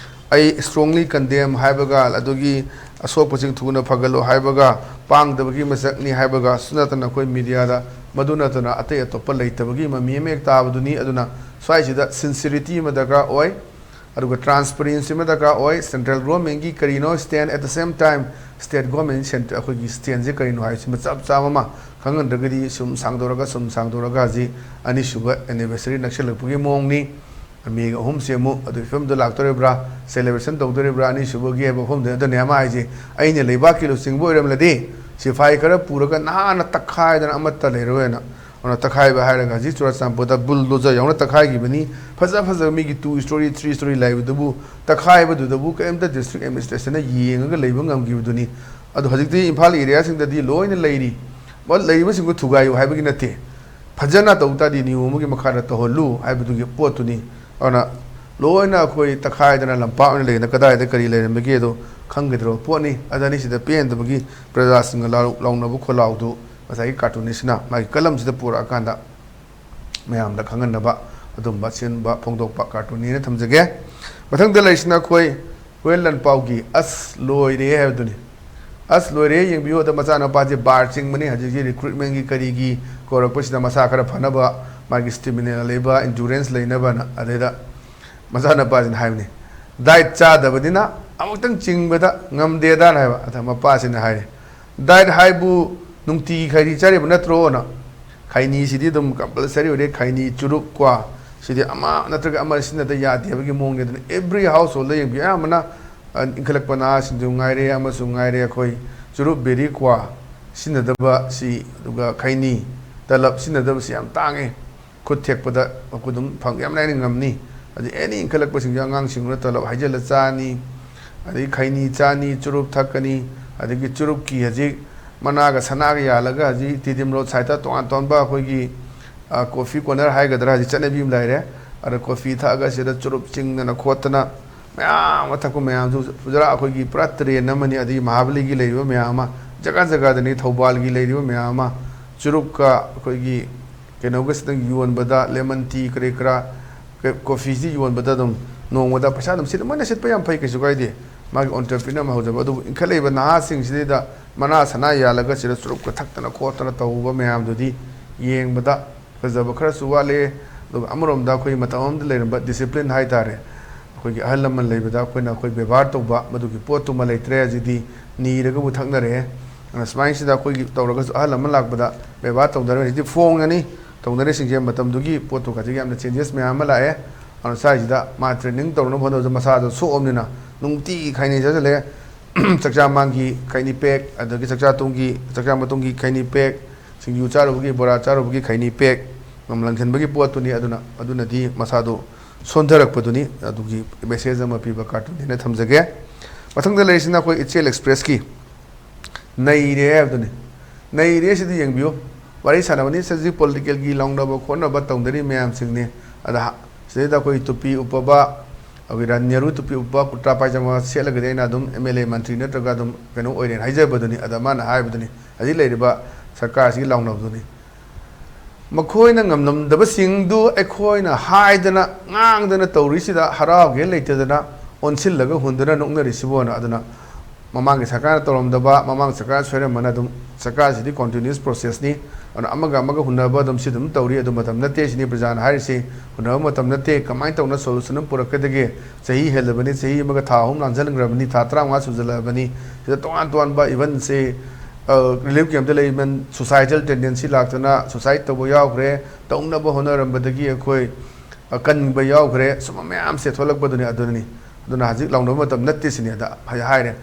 ꯑꯩ strongly condemn ꯍꯥꯏꯕꯒ, ꯑꯗꯨꯒꯤ ꯑꯁꯣꯛꯄꯁꯤꯡ ꯊꯨꯅ ꯐꯒꯠꯂꯨ ꯍꯥꯏꯕꯒ, ꯄꯥꯡꯗꯕꯒꯤ ꯃꯁꯛꯅꯤ ꯍꯥꯏꯕꯒꯁꯨ ꯅꯠꯇꯅ ꯑꯩꯈꯣꯏ mediaꯗ ꯃꯗꯨ ꯅꯠꯇꯅ ꯑꯇꯩ ꯑꯇꯣꯞꯄ ꯂꯩꯇꯕꯒꯤ ꯃꯃꯤ ꯑꯃ ꯍꯦꯛ ꯇꯥꯕꯗꯨꯅꯤ꯫ ꯑꯗꯨꯅ ꯁ꯭ꯋꯥꯏꯁꯤꯗ sincerity ꯑꯃ ꯗꯔꯀꯥꯔ ꯑꯣꯏ꯫ ꯑꯗꯨꯒ ꯇ꯭ꯔꯥꯟꯁꯄꯔꯦꯟꯁꯤ ꯑꯃ ꯗꯔꯀꯥꯔ ꯑꯣꯏ꯫ ꯁꯦꯟꯇ꯭ꯔꯦꯜ ꯒꯣꯔꯃꯦꯟꯒꯤ ꯀꯔꯤꯅꯣ stand, at the same time state government, ꯑꯩꯈꯣꯏꯒꯤ ꯁ꯭ꯇꯦꯟꯁꯦ ꯀꯔꯤꯅꯣ ꯍꯥꯏꯕꯁꯤꯃ ꯆꯞ ꯆꯥꯕ ꯑꯃ ꯈꯪꯍꯟꯗ꯭ꯔꯒꯗꯤ ꯁꯨꯝ ꯁꯥꯡꯗꯣꯔꯒ ꯁꯨꯝ ꯁꯥꯡꯗꯣꯔꯒ ꯍꯧꯖꯤꯛ ꯑꯅꯤꯁꯨꯕ ꯑꯦꯅꯤꯚꯔꯁꯔꯤ ꯅꯛꯁꯜꯂꯛꯄꯒꯤ ꯃꯑꯣꯡꯅꯤ꯫ ꯃꯦꯒ ꯑꯍꯨꯝꯁꯤ ꯑꯃꯨꯛ ꯑꯗꯨꯒꯤ ꯐꯤꯕꯝꯗ ꯂꯥꯛꯇꯣꯔꯤꯕ꯭ꯔꯥ, ꯁꯦꯂꯦꯕ꯭ꯔꯦꯁꯟ ꯇꯧꯗꯣꯔꯤꯕ꯭ꯔꯥ ꯑꯅꯤꯁꯨꯕꯒꯤ ꯍꯥꯏꯕ ꯃꯐꯝꯗ? ꯑꯗꯨꯅꯦ ꯑꯃ ꯍꯥꯏꯁꯦ, ꯑꯩꯅ ꯂꯩꯕꯥꯛꯀꯤ ꯂꯨꯆꯤꯡꯕ ꯑꯣꯏꯔꯝꯂꯗꯤ ꯁꯤꯐꯥꯏ ꯈꯔ ꯄꯨꯔꯒ ꯅꯍꯥꯟꯅ ꯇꯛꯈꯥꯏꯗꯅ ꯑꯃꯠꯇ ꯂꯩꯔꯣꯏꯅ꯫ ꯑꯗꯨꯅ ꯇꯛꯈꯥꯏꯕ ꯍꯥꯏꯔꯒ ꯍꯧꯖꯤꯛ ꯆꯨꯔꯥꯆꯥꯟꯄꯨꯔꯗ ꯕꯨꯜꯗꯣꯖꯔ ꯌꯥꯎꯅ ꯇꯛꯈꯥꯏꯈꯤꯕꯅꯤ꯫ ꯐꯖ ꯐꯖꯕ ꯃꯤꯒꯤ two story, three story ꯂꯩꯕꯗꯨꯕꯨ, ꯇꯛꯈꯥꯏꯕꯗꯨꯗꯕꯨ ꯀꯔꯤꯝꯇ ꯗꯤꯁꯇ꯭ꯔꯤꯛ ꯑꯦꯗꯃꯤꯅꯤꯁꯇ꯭ꯔꯦꯁꯟꯅ ꯌꯦꯡꯉꯒ ꯂꯩꯕ ꯉꯝꯈꯤꯕꯗꯨꯅꯤ꯫ ꯑꯗꯣ ꯍꯧꯖꯤꯛꯇꯤ ꯏꯝꯐꯥꯜ ꯑꯦꯔꯤꯌꯥꯁꯤꯡꯗꯗꯤ ꯂꯣꯏꯅ ꯂꯩꯔꯤ꯫ ꯃ-, ꯂꯩꯔꯤꯕꯁꯤꯡꯗꯨ ꯊꯨꯒꯥꯏꯌꯨ ꯍꯥꯏꯕꯒꯤ ꯅꯠꯇꯦ, ꯐꯖꯅ ꯇꯧ ꯇꯥꯔꯗꯤ ꯅꯤꯌꯣꯝ ꯑꯃꯒꯤ ꯃꯈꯥꯗ ꯇꯧꯍꯜꯂꯨ ꯍꯥꯏꯕꯗꯨꯒꯤ ꯄꯣꯠꯇꯨꯅꯤ꯫ ꯑꯗꯨꯅ ꯂꯣꯏꯅ ꯑꯩꯈꯣꯏ ꯇꯛꯈꯥꯏꯗꯅ ꯂꯝꯄꯥꯛ ꯑꯣꯏꯅ ꯂꯩꯗꯅ ꯀꯗꯥꯏꯗ ꯀꯔꯤ ꯂꯩꯔꯝꯕꯒꯦ ꯑꯗꯣ ꯈꯪꯒꯗ꯭ꯔꯕ ꯄꯣꯠꯅꯤ꯫ ꯑꯗ ꯑꯅꯤꯁꯤꯗ ꯄꯦꯟꯗꯕꯒꯤ ꯄ꯭ꯔꯖꯥꯁꯤꯡꯅ ꯂꯥꯎ-, ꯂꯥꯎꯅꯕ ꯈꯣꯜꯂꯥꯎꯗꯨ ꯉꯁꯥꯏꯒꯤ ꯀꯥꯔꯇꯨꯟꯅꯤꯁꯤꯅ ꯃꯥꯒꯤ ꯀꯂꯝꯁꯤꯗ ꯄꯨꯔꯛꯑꯀꯥꯟꯗ ꯃꯌꯥꯝꯗ ꯈꯪꯍꯟꯅꯕ ꯑꯗꯨꯝꯕ ꯁꯤꯟꯕ ꯐꯣꯡꯗꯣꯛꯄ ꯀꯥꯔꯇꯨꯟꯅꯤꯅ ꯊꯝꯖꯒꯦ꯫ ꯃꯊꯪꯗ ꯂꯩꯔꯤꯁꯤꯅ ꯑꯩꯈꯣꯏ ꯍꯨꯌꯦꯟ ꯂꯥꯟꯄꯥꯎꯒꯤ ꯑꯁ ꯂꯣꯏꯔꯦ ꯍꯥꯏꯕꯗꯨꯅꯤ꯫ ꯑꯁ ꯂꯣꯏꯔꯦ, ꯌꯦꯡꯕꯤꯌꯨ꯫ ꯑꯗ ꯃꯆꯥꯅꯨꯄꯥꯁꯦ ꯕꯥꯔ ꯆꯤꯡꯕꯅꯤ꯫ ꯍꯧꯖꯤꯛ ꯍꯧꯖꯤꯛ ꯔꯤꯀ꯭ꯔꯨꯠꯃꯦꯟꯒꯤ ꯀꯔꯤꯒꯤ ꯀꯧꯔꯛꯄꯁꯤꯗ ꯃꯁꯥ ꯈꯔ ꯐꯅꯕ, ꯃꯥꯒꯤ ꯁ꯭ꯇꯦꯃꯤꯅꯥ ꯂꯩꯕ, ꯏꯟꯗꯨꯔꯦꯟꯁ ꯂꯩꯅꯕꯅ꯫ ꯑꯗꯩꯗ ꯃꯆꯥꯅꯨꯄꯥꯁꯤꯅ ꯍꯥꯏꯕꯅꯤ, "ꯗꯥꯏꯠ ꯆꯥꯗꯕꯅꯤꯅ ꯑꯃꯨꯛꯇꯪ ꯆꯤꯡꯕꯗ ꯉꯝꯗꯦꯗꯥꯅ" ꯍꯥꯏꯕ꯫ ꯑꯗ ꯃꯄꯥꯁꯤꯅ ꯍꯥꯏꯔꯦ, "ꯗꯥꯏꯠ ꯍꯥꯏꯕꯨ ꯅꯨꯡꯇꯤꯒꯤ ꯈꯩꯅꯤ ꯆꯥꯔꯤꯕ ꯅꯠꯇ꯭ꯔꯣꯅ?" ꯈꯩꯅꯤꯁꯤꯗꯤ ꯑꯗꯨꯝ ꯀꯝꯄꯜꯁꯔꯤ ꯑꯣꯏꯔꯦ꯫ ꯈꯩꯅꯤ, ꯆꯨꯔꯨꯞ, ꯀ꯭ꯋꯥ, ꯁꯤꯗꯤ ꯑꯃ ꯅꯠꯇ꯭ꯔꯒ ꯑꯃ ꯁꯤꯖꯤꯟꯅꯗ ꯌꯥꯗꯦ ꯍꯥꯏꯕꯒꯤ ꯃꯑꯣꯡꯅꯤ꯫ ꯑꯗꯨꯅ every household ꯌꯦꯡꯕꯤꯌꯨ, ꯑꯌꯥꯝꯕꯅ, ꯑ, ꯏꯟꯈꯠꯂꯛꯄ ꯅꯍꯥꯁꯤꯡꯁꯨ ꯉꯥꯏꯔꯦ, ꯑꯃꯁꯨ ꯉꯥꯏꯔꯦ, ꯑꯩꯈꯣꯏ ꯆꯨꯔꯨꯞ, ꯕꯤꯔꯤ, ꯀ꯭ꯋꯥ ꯁꯤꯖꯤꯟꯅꯗꯕ ꯁꯤ, ꯑꯗꯨꯒ ꯈꯩꯅꯤ, ꯇꯂꯞ ꯁꯤꯖꯤꯟꯅꯗꯕꯁꯤ ꯌꯥꯝ ꯇꯥꯡꯉꯦ꯫ ꯈꯨꯠ ꯊꯦꯛꯄꯗ ꯑꯩꯈꯣꯏ ꯑꯗꯨꯝ ꯐꯪ-, ꯌꯥꯝ ꯂꯥꯏꯅ ꯉꯝꯅꯤ꯫ ꯑꯗꯩ ꯑꯦꯅꯤ ꯏꯟꯈꯠꯂꯛꯄꯁꯤꯡꯁꯦ ꯑꯉꯥꯡꯁꯤꯡꯗꯨꯅ ꯇꯂꯞ ꯍꯩꯖꯤꯜꯂ ꯆꯥꯅꯤ, ꯑꯗꯩ ꯈꯩꯅꯤ ꯆꯥꯅꯤ, ꯆꯨꯔꯨꯞ ꯊꯛꯀꯅꯤ, ꯑꯗꯒꯤ ꯆꯨꯔꯨꯞꯀꯤ ꯍꯧꯖꯤꯛ ꯃꯅꯥꯒ ꯁꯅꯥꯒ ꯌꯥꯜꯂꯒ ꯍꯧꯖꯤꯛ ꯇꯤꯗꯤꯝ ꯔꯣꯗ ꯁꯥꯏꯠꯇ ꯇꯣꯉꯥꯟ ꯇꯣꯉꯥꯟꯕ ꯑꯩꯈꯣꯏꯒꯤ, ꯑ, ꯀꯣꯐꯤ ꯀꯣꯔꯅꯔ ꯍꯥꯏꯒꯗ꯭ꯔꯥ, ꯍꯧꯖꯤꯛ ꯆꯠꯅꯕꯤ ꯑꯃ ꯂꯩꯔꯦ꯫ ꯑꯗ ꯀꯣꯐꯤ ꯊꯛꯑꯒ ꯁꯤꯗ ꯆꯨꯔꯨꯞ ꯆꯤꯡꯗꯅ ꯈꯣꯠꯇꯅ ꯃꯌꯥꯝ ꯑꯃ ꯊꯛꯄ ꯃꯌꯥꯝꯁꯨ ꯄꯨꯔꯥ ꯑꯩꯈꯣꯏꯒꯤ ꯄꯨꯔꯥ ꯇ꯭ꯔꯦꯟ ꯑꯃꯅꯤ꯫ ꯑꯗꯒꯤ ꯃꯍꯥꯕꯂꯤꯒꯤ ꯂꯩꯔꯤꯕ ꯃꯌꯥꯝ ꯑꯃ, ꯖꯒꯥ ꯖꯒꯥꯗꯅꯤ, ꯊꯧꯕꯥꯜꯒꯤ ꯂꯩꯔꯤꯕ ꯃꯌꯥꯝ ꯑꯃ, ꯆꯨꯔꯨꯞꯀ ꯑꯩꯈꯣꯏꯒꯤ ꯀꯩꯅꯣꯒꯁꯤꯗꯪ ꯌꯣꯟꯕꯗ, ꯂꯦꯃꯟ ꯇꯤ ꯀꯔꯤ ꯀꯔꯥ, ꯀ-, ꯀꯣꯐꯤꯁꯤ ꯌꯣꯟꯕꯗ ꯑꯗꯨꯝ ꯅꯣꯡꯃꯗ ꯄꯩꯁꯥ ꯑꯗꯨꯝ ꯁꯤꯠ-, ꯃꯣꯏꯅ ꯁꯤꯠꯄ ꯌꯥꯝ ꯐꯩ, ꯀꯩꯁꯨ ꯀꯥꯏꯗꯦ, ꯃꯥꯒꯤ ꯑꯣꯟꯇꯔꯄ꯭ꯔꯤꯅꯔ ꯑꯃ ꯍꯧꯖꯕ꯫ ꯑꯗꯨꯕꯨ ꯏꯟꯈꯠꯂꯛꯏꯕ ꯅꯍꯥꯁꯤꯡꯁꯤꯗꯩꯗ ꯃꯅꯥ ꯁꯅꯥ ꯌꯥꯜꯂꯒ ꯁꯤꯗ ꯆꯨꯔꯨꯞꯀ ꯊꯛꯇꯅ ꯈꯣꯠꯇꯅ ꯇꯧꯕ ꯃꯌꯥꯝꯗꯨꯗꯤ ꯌꯦꯡꯕꯗ ꯐꯖꯕ ꯈꯔꯁꯨ ꯋꯥꯠꯂꯦ꯫ ꯑꯗꯨꯒ ꯑꯃꯔꯣꯝꯗ ꯑꯩꯈꯣꯏ ꯃꯇꯝ ꯑꯃꯗ ꯂꯩꯔꯝꯕ ꯗꯤꯁꯤꯄ꯭ꯂꯤꯟ ꯍꯥꯏ ꯇꯥꯔꯦ, ꯑꯩꯈꯣꯏꯒꯤ ꯑꯍꯜ ꯂꯃꯟ ꯂꯩꯕꯗ ꯑꯩꯈꯣꯏꯅ ꯑꯩꯈꯣꯏ ꯕꯦꯕꯥꯔ ꯇꯧꯕ ꯃꯗꯨꯒꯤ ꯄꯣꯠꯇꯨꯃ ꯂꯩꯇ꯭ꯔꯦ꯫ ꯍꯧꯖꯤꯛꯇꯤ ꯅꯤꯔꯒꯕꯨ ꯊꯛꯅꯔꯦ꯫ ꯑꯗꯨꯅ ꯁꯨꯃꯥꯏꯅꯁꯤꯗ ꯑꯩꯈꯣꯏꯒꯤ ꯇꯧꯔꯒꯁꯨ ꯑꯍꯜ ꯂꯃꯟ ꯂꯥꯛꯄꯗ ꯕꯦꯕꯥꯔ ꯇꯧꯅꯔꯦ꯫ ꯍꯧꯖꯤꯛꯇꯤ ꯐꯣꯡꯉꯅꯤ ꯇꯧꯅꯔꯤꯁꯤꯡꯁꯦ꯫ ꯃꯇꯝꯗꯨꯒꯤ ꯄꯣꯠꯇꯨ ꯈꯛꯇꯒꯤ ꯌꯥꯝꯅ ꯆꯦꯟꯖꯦꯁ ꯃꯌꯥꯝ ꯑꯃ ꯂꯥꯛꯑꯦ꯫ ꯑꯗꯨꯅ ꯁ꯭ꯋꯥꯏꯁꯤꯗ ꯃꯥ ꯇ꯭ꯔꯦꯅꯤꯡ ꯇꯧꯅꯕ ꯍꯣꯠꯅꯕꯗ ꯃꯁꯥꯗꯣ ꯁꯣꯛꯑꯕꯅꯤꯅ ꯅꯨꯡꯇꯤꯒꯤ ꯈꯥꯏꯅꯤ ꯆꯥꯁꯤꯜꯂꯦ꯫ ꯆꯥꯛꯆꯥ ꯃꯥꯡꯒꯤ ꯈꯩꯅꯤ ꯄꯦꯛ, ꯑꯗꯒꯤ ꯆꯥꯛꯆꯥ ꯇꯨꯡꯒꯤ, ꯆꯥꯛꯆꯥ ꯃꯇꯨꯡꯒꯤ ꯈꯩꯅꯤ ꯄꯦꯛ, ꯁꯤꯡꯖꯨ ꯆꯥꯔꯨꯕꯒꯤ, ꯕꯣꯔꯥ ꯆꯥꯔꯨꯕꯒꯤ ꯈꯩꯅꯤ ꯄꯦꯛ, ꯂꯪꯁꯤꯟꯕꯒꯤ ꯄꯣꯠꯇꯨꯅꯤ꯫ ꯑꯗꯨꯅ ꯑꯗꯨꯅꯗꯤ ꯃꯁꯥꯗꯣ ꯁꯣꯟꯊꯔꯛꯄꯗꯨꯅꯤ꯫ ꯑꯗꯨꯒꯤ ꯃꯦꯁꯦꯖ ꯑꯃ ꯄꯤꯕ ꯀꯥꯔꯇꯨꯟꯅꯦꯅ ꯊꯝꯖꯒꯦ꯫ ꯃꯊꯪꯗ ꯂꯩꯔꯤꯁꯤꯅ ꯑꯩꯈꯣꯏ ꯏꯆꯦꯜ ꯑꯦꯛꯁꯄ꯭ꯔꯦꯁꯀꯤ ꯅꯩꯔꯦ ꯍꯥꯏꯕꯗꯨꯅꯤ꯫ ꯅꯩꯔꯦ ꯁꯤꯗꯤ ꯌꯦꯡꯕꯤꯌꯨ꯫ ꯋꯥꯔꯤ ꯁꯥꯟꯅꯕꯅꯤ ꯁꯤꯗꯤ ꯄꯣꯂꯤꯇꯤꯀꯦꯜꯒꯤ ꯂꯥꯎꯅꯕ ꯈꯣꯠꯅꯕ ꯇꯧꯅꯔꯤ ꯃꯌꯥꯝꯁꯤꯡꯅꯤ꯫ ꯑꯗ ꯁꯤꯗꯩꯗ ꯑꯩꯈꯣꯏ ꯇꯨꯄꯤ ꯎꯞꯄꯕ, ꯑꯩꯈꯣꯏ ꯔꯥ-, ꯅꯦꯍꯔꯨ ꯇꯨꯄꯤ ꯎꯞꯄ, ꯀꯨꯔꯇꯥ ꯄꯥꯏꯖꯃꯥ ꯁꯦꯠꯂꯒꯗꯤ ꯑꯩꯅ ꯑꯗꯨꯝ ꯑꯦꯝ ꯑꯦꯜ ꯑꯦ ꯃꯟꯇ꯭ꯔꯤ ꯅꯠꯇ꯭ꯔꯒ ꯑꯗꯨꯝ ꯀꯩꯅꯣ ꯑꯣꯏꯔꯦꯅ ꯍꯥꯏꯖꯕꯗꯨꯅꯤ꯫ ꯑꯗ ꯃꯥꯅ ꯍꯥꯏꯕꯗꯨꯅꯤ, ꯍꯧꯖꯤꯛ ꯂꯩꯔꯤꯕ ꯁꯔꯀꯥꯔꯁꯤꯒꯤ ꯂꯥꯎꯅꯕꯗꯨꯅꯤ꯫ ꯃꯈꯣꯏꯅ ꯉꯝꯂꯝꯗꯕꯁꯤꯡꯗꯨ ꯑꯩꯈꯣꯏꯅ ꯍꯥꯏꯗꯅ ꯉꯥꯡꯗꯅ ꯇꯧꯔꯤꯁꯤꯗ ꯍꯔꯥꯎꯒꯦ ꯂꯩꯇꯗꯅ ꯑꯣꯟꯁꯤꯜꯂꯒ ꯍꯨꯟꯗꯨꯅ ꯅꯣꯛꯅꯔꯤꯁꯤꯕꯨꯅ꯫ ꯑꯗꯨꯅ ꯃꯃꯥꯡꯒꯤ ꯁꯔꯀꯥꯔꯅ ꯇꯧꯔꯝꯗꯕ, ꯃꯃꯥꯡ ꯁꯔꯀꯥꯔ ꯁꯣꯏꯔꯝꯕꯅ ꯑꯗꯨꯝ, ꯁꯔꯀꯥꯔꯁꯤꯗꯤ continuous processꯅꯤ꯫ ꯑꯗꯨꯅ ꯑꯃꯒ ꯑꯃꯒ ꯍꯨꯟꯅꯕ ꯑꯗꯨꯝ ꯁꯤ ꯑꯗꯨꯝ ꯇꯧꯔꯤ꯫ ꯑꯗꯨ ꯃꯇꯝ ꯅꯠꯇꯦ ꯁꯤꯅꯤ ꯄ꯭ꯔꯖꯥꯅ ꯍꯥꯏꯔꯤꯁꯤ꯫ ꯍꯨꯟꯅꯕ ꯃꯇꯝ ꯅꯠꯇꯦ꯫ ꯀꯃꯥꯏꯅ ꯇꯧꯅ solution ꯑꯃ ꯄꯨꯔꯛꯀꯗꯒꯦ? ꯆꯍꯤ ꯍꯦꯜꯂꯕꯅꯤ, ꯆꯍꯤ ꯑꯃꯒ ꯊꯥ ꯑꯍꯨꯝ ꯂꯥꯟꯖꯟꯈ꯭ꯔꯕꯅꯤ, ꯊꯥ ꯇꯔꯥꯃꯉꯥ ꯁꯨꯖꯜꯂꯛꯑꯕꯅꯤ꯫ ꯁꯤꯗ ꯇꯣꯉꯥꯟ ꯇꯣꯉꯥꯟꯕ even ꯁꯤ, ꯑ, relief campꯇ ꯂꯩꯕ societal tendency ꯂꯥꯛꯇꯅ suicide ꯇꯧꯕ ꯌꯥꯎꯈ꯭ꯔꯦ꯫ ꯇꯧꯅꯕ ꯍꯣꯠꯅꯔꯝꯕꯗꯒꯤ ꯑꯩꯈꯣꯏ ꯑꯀꯟꯕ ꯌꯥꯎꯈ꯭ꯔꯦ꯫ ꯁꯨꯝꯕ ꯃꯌꯥꯝꯁꯦ ꯊꯣꯛꯂꯛꯄꯗꯨꯅꯤ꯫ ꯑꯗꯨꯅꯅꯤ, ꯑꯗꯨꯅ ꯍꯧꯖꯤꯛ ꯂꯥꯎꯅꯕ ꯃꯇꯝ ꯅꯠꯇꯦ ꯁꯤꯅꯤ꯫ ꯑꯗ ꯍꯥꯏ-, ꯍꯥꯏꯔꯦ,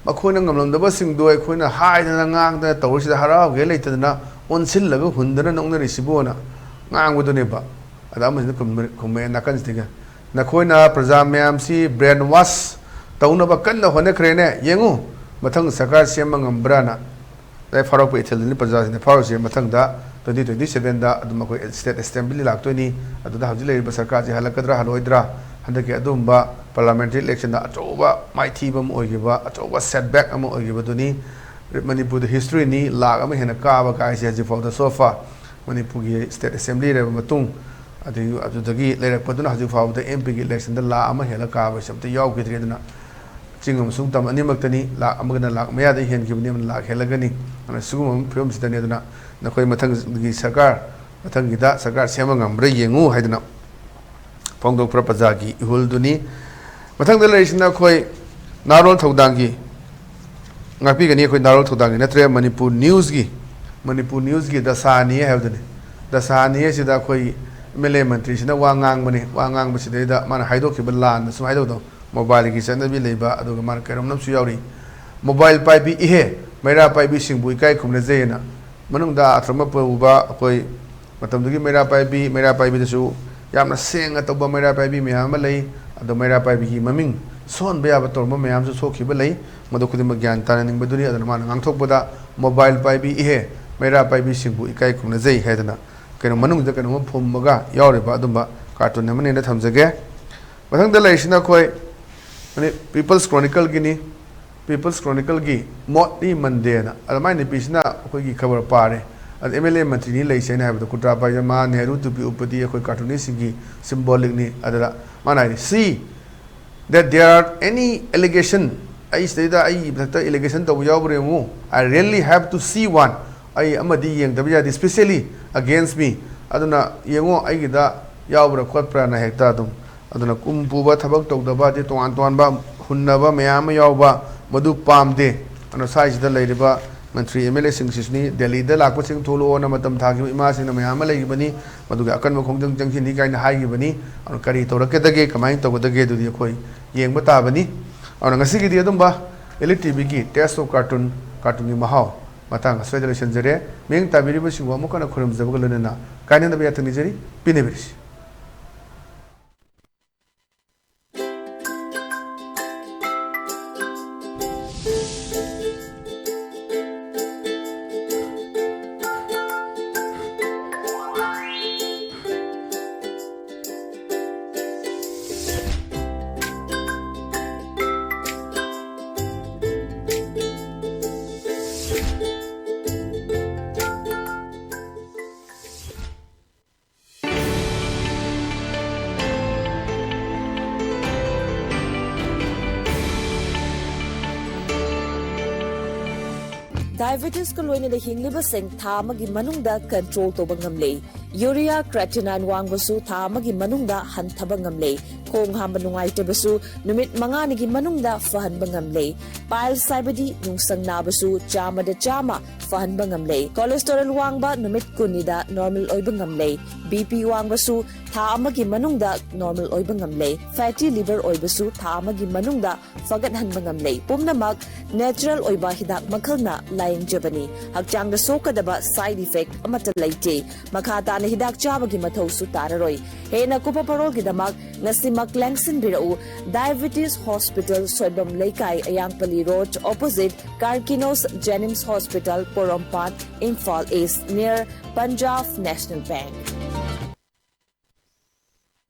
ꯃꯈꯣꯏꯅ ꯉꯝꯂꯝꯗꯕꯁꯤꯡꯗꯣ ꯑꯩꯈꯣꯏꯅ ꯍꯥꯏꯗꯅ ꯉꯥꯡꯗꯅ ꯇꯧꯔꯤꯁꯤꯗ ꯍꯔꯥꯎꯒꯦ ꯂꯩꯇꯗꯅ ꯑꯣꯟꯁꯤꯜꯂꯒ ꯍꯨꯟꯗꯅ ꯅꯣꯛꯅꯔꯤꯁꯤꯕꯨꯅ ꯉꯥꯡꯕꯗꯨꯅꯦꯕ꯫ ꯑꯗ ꯑꯃꯁꯤꯅ ꯈꯨꯝꯕ-, ꯈꯨꯝꯃꯛꯑꯦ ꯅꯥꯀꯟꯁꯤꯗꯒꯤ, "ꯅꯈꯣꯏꯅ ꯄ꯭ꯔꯖꯥ ꯃꯌꯥꯝꯁꯤ brain wash ꯇꯧꯅꯕ ꯀꯟꯅ ꯍꯣꯠꯅꯈ꯭ꯔꯦꯅꯦ꯫ ꯌꯦꯡꯉꯨ, ꯃꯊꯪ ꯁꯔꯀꯥꯔ ꯁꯦꯝꯕ ꯉꯝꯕ꯭ꯔꯥꯅ"꯫ ꯑꯗꯩ ꯐꯥꯎꯔꯛꯄ ꯏꯊꯤꯜꯗꯨꯅꯤ ꯄ꯭ꯔꯖꯥꯁꯤꯡꯅ ꯐꯥꯎꯔꯤꯁꯦ꯫ ꯃꯊꯪꯗ twenty twenty sevenꯗ ꯑꯗꯨꯝ ꯑꯩꯈꯣꯏ state assembly ꯂꯥꯛꯇꯣꯏꯅꯤ꯫ ꯑꯗꯨꯗ ꯍꯧꯖꯤꯛ ꯂꯩꯔꯤꯕ ꯁꯔꯀꯥꯔꯁꯤ ꯍꯜꯂꯛꯀꯗ꯭ꯔꯥ ꯍꯜꯂꯣꯏꯗ꯭ꯔꯥ? ꯍꯟꯗꯛꯀꯤ ꯑꯗꯨꯒꯨꯝꯕ parliamentary electionꯗ ꯑꯆꯧꯕ ꯃꯥꯏꯊꯤꯕ ꯑꯃ ꯑꯣꯏꯈꯤꯕ, ꯑꯆꯧꯕ setback ꯑꯃ ꯑꯣꯏꯈꯤꯕꯗꯨꯅꯤ꯫ ꯃꯅꯤꯄꯨꯔꯗ historyꯅꯤ, ꯂꯥꯛ ꯑꯃ ꯍꯦꯟꯅ ꯀꯥꯕ ꯀꯥꯏꯁꯦ ꯍꯧꯖꯤꯛꯐꯥꯎꯗ so far꯫ ꯃꯅꯤꯄꯨꯔꯒꯤ state assembly ꯂꯩꯔꯕ ꯃꯇꯨꯡ, ꯑꯗꯒꯤ ꯑꯗꯨꯗꯒꯤ ꯂꯩꯔꯛꯄꯗꯨꯅ ꯍꯧꯖꯤꯛ ꯐꯥꯎꯕꯗ M Pꯒꯤ electionꯗ ꯂꯥꯛ ꯑꯃ ꯍꯦꯜꯂ ꯀꯥꯕꯁꯦ ꯑꯝꯇ ꯌꯥꯎꯈꯤꯗ꯭ꯔꯦ꯫ ꯑꯗꯨꯅ ꯆꯤꯡ ꯑꯃꯁꯨꯡ ꯇꯝ ꯑꯅꯤꯃꯛꯇꯅꯤ, ꯂꯥꯛ ꯑꯃꯒꯅ ꯂꯥꯛ ꯃꯌꯥꯗ ꯍꯦꯟꯈꯤꯕꯅꯤ, ꯑꯃꯅ ꯂꯥꯛ ꯍꯦꯜꯂꯒꯅꯤ꯫ ꯑꯗꯨꯅ ꯁꯤꯒꯨꯝꯕ ꯐꯤꯕꯝꯁꯤꯗꯅꯤ꯫ ꯑꯗꯨꯅ ꯅꯈꯣꯏ ꯃꯊꯪꯒꯤ ꯁꯔꯀꯥꯔ, ꯃꯊꯪꯒꯤꯗ ꯁꯔꯀꯥꯔ ꯁꯦꯝꯕ ꯉꯝꯕ꯭ꯔꯥ ꯌꯦꯡꯉꯨ ꯍꯥꯏꯗꯅ ꯐꯣꯡꯗꯣꯛꯄ꯭ꯔ ꯄ꯭ꯔꯖꯥꯒꯤ ꯏꯍꯨꯜꯗꯨꯅꯤ꯫ ꯃꯊꯪꯗ ꯂꯩꯔꯤꯁꯤꯅ ꯑꯩꯈꯣꯏ ꯅꯥꯔꯣꯜ ꯊꯧꯗꯥꯡꯒꯤ, ꯉꯥꯛꯄꯤꯒꯅꯤ ꯑꯩꯈꯣꯏ ꯅꯥꯔꯣꯜ ꯊꯧꯗꯥꯡꯒꯤ ꯅꯠꯇ꯭ꯔꯦ, ꯃꯅꯤꯄꯨꯔ ꯅ꯭ꯌꯨꯁꯀꯤ, ꯃꯅꯤꯄꯨꯔ ꯅ꯭ꯌꯨꯁꯀꯤ ꯗꯁꯥꯅꯤ ꯍꯥꯏꯕꯗꯨꯅꯤ꯫ ꯗꯁꯥꯅꯤ ꯍꯥꯏꯁꯤꯗ ꯑꯩꯈꯣꯏ ꯑꯦꯝ ꯑꯦꯜ ꯑꯦ ꯃꯟꯇ꯭ꯔꯤꯁꯤꯅ ꯋꯥ ꯉꯥꯡꯕꯅꯤ꯫ ꯋꯥ ꯉꯥꯡꯕꯁꯤꯗꯩꯗ ꯃꯥꯅ ꯍꯥꯏꯗꯣꯛꯈꯤꯕ ꯂꯥꯟꯗ ꯁꯨꯝ ꯍꯥꯏꯗꯣꯛꯇꯧ, ꯃꯣꯕꯥꯏꯜꯒꯤ ꯆꯠꯅꯕꯤ ꯂꯩꯕ, ꯑꯗꯨꯒ ꯃꯥꯅ ꯀꯩꯅꯣꯝꯅꯝꯁꯨ ꯌꯥꯎꯔꯤ, "ꯃꯣꯕꯥꯏꯜ ꯄꯥꯏꯕꯤ ꯏꯍꯦ, ꯃꯩꯔꯥ ꯄꯥꯏꯕꯤꯁꯤꯡꯕꯨ ꯏꯀꯥꯏ ꯈꯨꯝꯅꯖꯩ" ꯍꯥꯏꯅ꯫ ꯃꯅꯨꯡꯗ ꯑꯥꯊ꯭ꯔ ꯑꯃ ꯄꯨꯕ ꯑꯩꯈꯣꯏ ꯃꯇꯝꯗꯨꯒꯤ ꯃꯩꯔꯥ ꯄꯥꯏꯕꯤ, ꯃꯩꯔꯥ ꯄꯥꯏꯕꯤꯗꯁꯨ ꯌꯥꯝꯅ ꯁꯦꯡꯅ ꯇꯧꯕ ꯃꯩꯔꯥ ꯄꯥꯏꯕꯤ ꯃꯌꯥꯝ ꯑꯃ ꯂꯩ꯫ ꯑꯗꯣ ꯃꯩꯔꯥ ꯄꯥꯏꯕꯤꯒꯤ ꯃꯃꯤꯡ ꯁꯣꯛꯍꯟꯕ ꯌꯥꯕ ꯇꯧꯔꯝꯕ ꯃꯌꯥꯝꯁꯨ ꯊꯣꯛꯈꯤꯕ ꯂꯩ꯫ ꯃꯗꯨ ꯈꯨꯗꯤꯡꯃꯛ ꯒ꯭ꯌꯥꯟ ꯇꯥꯅꯅꯤꯡꯕꯗꯨꯅꯤ꯫ ꯑꯗꯨꯅ ꯃꯥꯅ ꯉꯥꯡꯊꯣꯛꯄꯗ, "ꯃꯣꯕꯥꯏꯜ ꯄꯥꯏꯕꯤ ꯏꯍꯦ, ꯃꯩꯔꯥ ꯄꯥꯏꯕꯤꯁꯤꯡꯕꯨ ꯏꯀꯥꯏ ꯈꯨꯝꯅꯖꯩ" ꯍꯥꯏꯗꯅ ꯀꯩꯅꯣ ꯃꯅꯨꯡꯗ ꯀꯩꯅꯣꯝꯃ ꯐꯨꯝꯃꯒ ꯌꯥꯎꯔꯤꯕ ꯑꯗꯨꯝꯕ ꯀꯥꯔꯇꯨꯟ ꯑꯃꯅꯦꯅ ꯊꯝꯖꯒꯦ꯫ ꯃꯊꯪꯗ ꯂꯩꯔꯤꯁꯤꯅ ꯑꯩꯈꯣꯏ ꯄꯤꯄꯜꯁ ꯀ꯭ꯔꯣꯅꯤꯀꯜꯒꯤꯅꯤ꯫ ꯄꯤꯄꯜꯁ ꯀ꯭ꯔꯣꯅꯤꯀꯜꯒꯤ ꯃꯣꯠꯂꯤ ꯃꯟꯗꯦꯅ ꯑꯗꯨꯃꯥꯏꯅ ꯅꯨꯄꯤꯁꯤꯅ ꯑꯩꯈꯣꯏꯒꯤ ꯈꯕꯔ ꯄꯥꯔꯦ꯫ ꯑꯗ ꯑꯦꯝ ꯑꯦꯜ ꯑꯦ ꯃꯟꯇ꯭ꯔꯤꯅꯤ ꯂꯩꯁꯦ ꯍꯥꯏꯅ ꯍꯥꯏꯕꯗꯣ, ꯀꯨꯔꯇꯥ ꯄꯥꯏꯖꯃꯥ, ꯅꯦꯍꯔꯨ ꯇꯨꯄꯤ ꯎꯞꯄꯗꯤ ꯑꯩꯈꯣꯏ ꯀꯥꯔꯇꯨꯅꯤꯁꯁꯤꯡꯒꯤ ꯁꯤꯝꯕꯣꯂꯤꯛꯅꯤ꯫ ꯑꯗꯨꯗ ꯃꯥꯅ ꯍꯥꯏꯔꯤ, "See that there are any allegation", ꯑꯩ ꯁꯤꯗꯩꯗ ꯑꯩꯒꯤ ꯃꯊꯛꯇ ꯑꯦꯂꯤꯒꯦꯁꯟ ꯇꯧꯕ ꯌꯥꯎꯕ꯭ꯔꯥ ꯌꯦꯡꯉꯨ꯫ "I really have to see one", ꯑꯩ ꯑꯃꯗꯤ ꯌꯦꯡꯗꯕ ꯌꯥꯗꯦ, "especially against me", ꯑꯗꯨꯅ ꯌꯦꯡꯉꯣ ꯑꯩꯒꯤꯗ ꯌꯥꯎꯕ꯭ꯔꯥ ꯈꯣꯠꯄ꯭ꯔꯥꯅ ꯍꯦꯛꯇ ꯑꯗꯨꯝ꯫ ꯑꯗꯨꯅ ꯀꯨꯝ ꯄꯨꯕ, ꯊꯕꯛ ꯇꯧꯗꯕ, ꯑꯗꯩ ꯇꯣꯉꯥꯟ ꯇꯣꯉꯥꯟꯕ ꯍꯨꯟꯅꯕ ꯃꯌꯥꯝ ꯑꯃ ꯌꯥꯎꯕ, ꯃꯗꯨ ꯄꯥꯝꯗꯦ꯫ ꯑꯗꯨꯅ ꯁ꯭ꯋꯥꯏꯁꯤꯗ ꯂꯩꯔꯤꯕ ꯃꯟꯇ꯭ꯔꯤ ꯑꯦꯝ ꯑꯦꯜ ꯑꯦꯁꯤꯡꯁꯤꯁꯨꯅꯤ, ꯗꯦꯜꯂꯤꯗ ꯂꯥꯛꯄꯁꯤꯡ ꯊꯣꯛꯂꯛꯑꯣꯅ ꯃꯇꯝ ꯊꯥꯈꯤꯕ ꯏꯃꯥꯁꯤꯡꯅ ꯃꯌꯥꯝ ꯑꯃ ꯂꯩꯈꯤꯕꯅꯤ, ꯃꯗꯨꯒꯤ ꯑꯀꯟꯕ ꯈꯣꯡꯖꯪ ꯆꯪꯁꯤꯟꯅꯤ ꯀꯥꯏꯅ ꯍꯥꯏꯈꯤꯕꯅꯤ꯫ ꯑꯗꯨꯅ ꯀꯔꯤ ꯇꯧꯔꯛꯀꯗꯒꯦ, ꯀꯃꯥꯏꯅ ꯇꯧꯒꯗꯒꯦ, ꯑꯗꯨꯗꯤ ꯑꯩꯈꯣꯏ ꯌꯦꯡꯕ ꯇꯥꯕꯅꯤ꯫ ꯑꯗꯨꯅ ꯉꯁꯤꯒꯤꯗꯤ ꯑꯗꯨꯝꯕ ꯑꯦꯂꯤꯠ ꯇꯤꯚꯤꯒꯤ Taste of Cartoon, ꯀꯥꯔꯇꯨꯟꯒꯤ ꯃꯍꯥꯎ ꯃꯇꯥꯡ ꯑꯁ꯭ꯋꯥꯏꯗ ꯂꯣꯏꯁꯤꯟꯖꯔꯦ꯫ ꯃꯤꯠꯌꯦꯡ ꯇꯥꯕꯤꯔꯤꯕꯁꯤꯡꯕꯨ ꯑꯃꯨꯛ ꯍꯟꯅ ꯈꯨꯔꯨꯝꯖꯕꯒ ꯂꯣꯏꯅꯅ ꯀꯥꯏꯅꯅꯕ ꯌꯥꯊꯪ ꯅꯤꯖꯔꯤ꯫ ꯄꯤꯅꯕꯤꯔꯤꯁꯤ꯫ Diabetesꯀ ꯂꯣꯏꯅꯅ ꯍꯤꯡꯂꯤꯕꯁꯤꯡ ꯊꯥ ꯑꯃꯒꯤ ꯃꯅꯨꯡꯗ control ꯇꯧꯕ ꯉꯝꯂꯦ꯫ Urea creatinine ꯋꯥꯡꯕꯁꯨ ꯊꯥ ꯑꯃꯒꯤ ꯃꯅꯨꯡꯗ ꯍꯟꯊꯕ ꯉꯝꯂꯦ꯫ ꯈꯣꯡ ꯍꯥꯝꯕ ꯅꯨꯡꯉꯥꯏꯇꯕꯁꯨ ꯅꯨꯃꯤꯠ ꯃꯉꯥꯅꯤꯒꯤ ꯃꯅꯨꯡꯗ ꯐꯍꯟꯕ ꯉꯝꯂꯦ꯫ Piles ꯍꯥꯏꯕꯗꯤ ꯅꯨꯡꯁꯪ ꯅꯥꯕꯁꯨ ꯆꯥꯝꯃꯗ ꯆꯥꯝꯃ ꯐꯍꯟꯕ ꯉꯝꯂꯦ꯫ Cholesterol ꯋꯥꯡꯕ ꯅꯨꯃꯤꯠ ꯀꯨꯟꯅꯤꯗ normal ꯑꯣꯏꯕ ꯉꯝꯂꯦ꯫ BP ꯋꯥꯡꯕꯁꯨ ꯊꯥ ꯑꯃꯒꯤ ꯃꯅꯨꯡꯗ normal ꯑꯣꯏꯕ ꯉꯝꯂꯦ꯫ Fatty liver ꯑꯣꯏꯕꯁꯨ ꯊꯥ ꯑꯃꯒꯤ ꯃꯅꯨꯡꯗ ꯐꯒꯠꯍꯟꯕ ꯉꯝꯂꯦ꯫ ꯄꯨꯝꯅꯃꯛ natural ꯑꯣꯏꯕ ꯍꯤꯗꯥꯛ ꯃꯈꯜꯅ ꯂꯥꯌꯦꯡꯖꯕꯅꯤ꯫ ꯍꯛꯆꯥꯡꯗ ꯁꯣꯛꯀꯗꯕ side effect ꯑꯃꯠꯇ ꯂꯩꯇꯦ꯫ ꯃꯈꯥ ꯇꯥꯅ ꯍꯤꯗꯥꯛ ꯆꯥꯕꯒꯤ ꯃꯊꯧꯁꯨ ꯇꯥꯔꯔꯣꯏ꯫ ꯍꯦꯟꯅ ꯀꯨꯞꯄ ꯄꯔꯣꯜꯒꯤꯗꯃꯛ ꯉꯁꯤꯃꯛ ꯂꯦꯡꯁꯤꯟꯕꯤꯔꯛꯎ꯫ Diabetes Hospital, ꯁꯣꯏꯕꯝ ꯂꯩꯀꯥꯏ, ꯑꯌꯥꯡꯄꯜꯂꯤ Road, opposite Karkinos Jenims Hospital, ꯄꯣꯔꯣꯝꯄꯥꯠ, Imphal East, near Punjab National Bank꯫